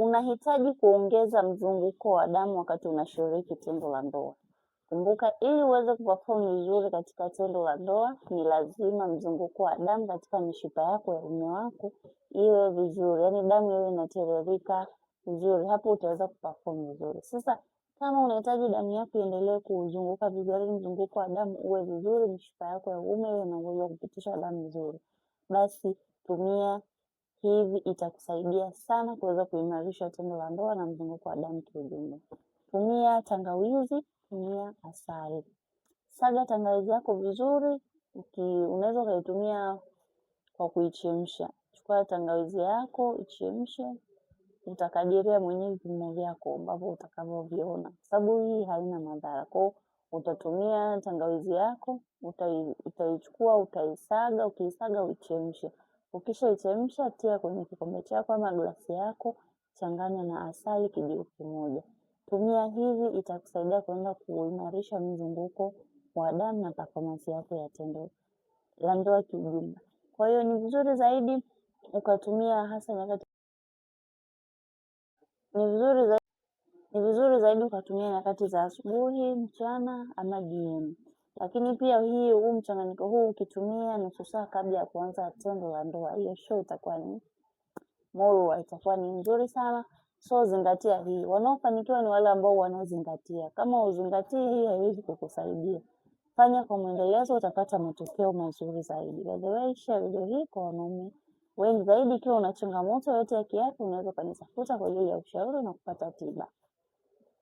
Unahitaji kuongeza mzunguko wa damu wakati unashiriki tendo la ndoa. Kumbuka, ili uweze kuperform vizuri katika tendo la ndoa, ni lazima mzunguko wa damu katika mishipa yako ya uume wako iwe vizuri, yaani damu iwe inatiririka vizuri, hapo utaweza kuperform vizuri. Sasa kama unahitaji damu yako iendelee kuzunguka vizuri, mzunguko wa damu uwe vizuri, mishipa yako ya uume iwe na uwezo wa kupitisha damu vizuri, basi tumia hivi, itakusaidia sana kuweza kuimarisha tendo la ndoa na mzunguko wa damu kiujumla. Tumia tangawizi, tumia asali. Saga tangawizi yako vizuri, unaweza ukaitumia kwa kuichemsha. Chukua tangawizi yako, ichemshe, utakadiria mwenyewe vipimo vyako ambavyo utakavyoviona, sababu hii haina madhara. Kwa hiyo utatumia tangawizi yako, utaichukua, utaisaga, ukiisaga uichemshe. Ukishaichemsha tia kwenye kikombe chako ama glasi yako, changanya na asali kijiko kimoja. Tumia hivi, itakusaidia kuenda kuimarisha mzunguko wa damu na performance yako ya tendo la ndoa kiujumla. Kwa hiyo ni vizuri zaidi ukatumia hasa nyakati ni vizuri zaidi ukatumia nyakati za asubuhi, mchana ama jioni. Lakini pia hii huu mchanganyiko huu ukitumia nusu saa kabla ya kuanza tendo la ndoa, hiyo show itakuwa ni morwa, itakuwa ni nzuri sana. So zingatia hii. Wanaofanikiwa ni wale ambao wanazingatia. Kama uzingatie hii, haiwezi kukusaidia. Fanya kwa mwendelezo, utapata matokeo mazuri zaidi. By the way, share video hii kwa wanaume wengi zaidi. Ikiwa una changamoto yoyote ya kiafya, unaweza ukanitafuta kwa ajili ya ushauri na kupata tiba.